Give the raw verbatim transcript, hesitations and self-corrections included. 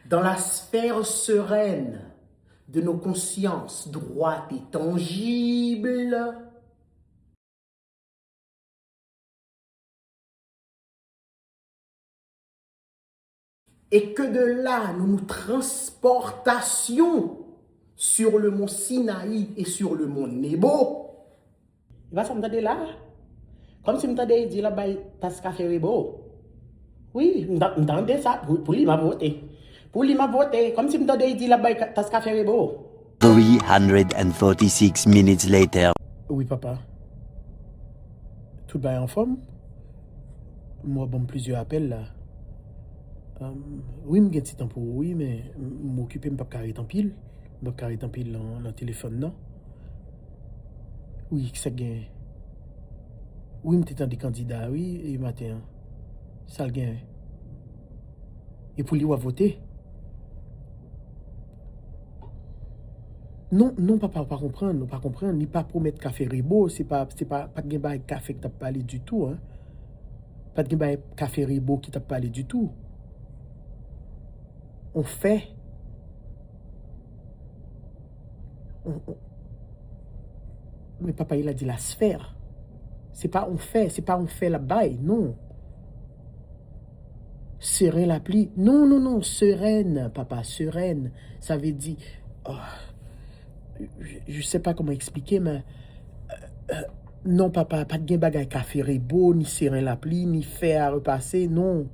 Dans la sphère sereine de nos consciences droites et tangibles, et que de là nous nous transportassions sur le mont Sinaï et sur le mont Nebo. E pa sa m tande la? Kòmsi m tande li di l ap bay tas kafe Rebo. Wi, m ta- m tande sa. Pou, pou li, m ap vote. Pou li, m ap vote. Kòmsi m tande li di l ap bay ka- tas kafe Rebo. Three hundred and forty-six minutes later. Wi, papa. Tout bagay anfòm? M wè w ban m plizyè apèl la. Wi, m gen ti tan pou ou, wi, men m okipe, m p ap ka ret anpil. M p ap ka ret anpil nan, nan telefòn nan. Wi, kisa k genyen? Wi, m te tande kandida, wi, e maten an. Sa l genyen? E pou li w ap vote? Non, non, papa, ou pa konprann, ou pa konprann. Li pa pwomèt kafe Rebo, se pa, se pa, pa t gen bagay kafe k t ap pale ditou, en. Pa t gen bagay kafe Rebo ki t ap pale ditou. On fè. On, on, men papa, il a dit la sphère. Se pa on fè, se pa on fè l ap bay, non. Seren lapli. Non, non, non, serèn, papa, serèn. Sa vle di, oh, je, je sais pas comment expliquer, men, euh, euh, non, papa, pa t gen bagay kafe Rebo, ni seren lapli, ni fè a repase, non.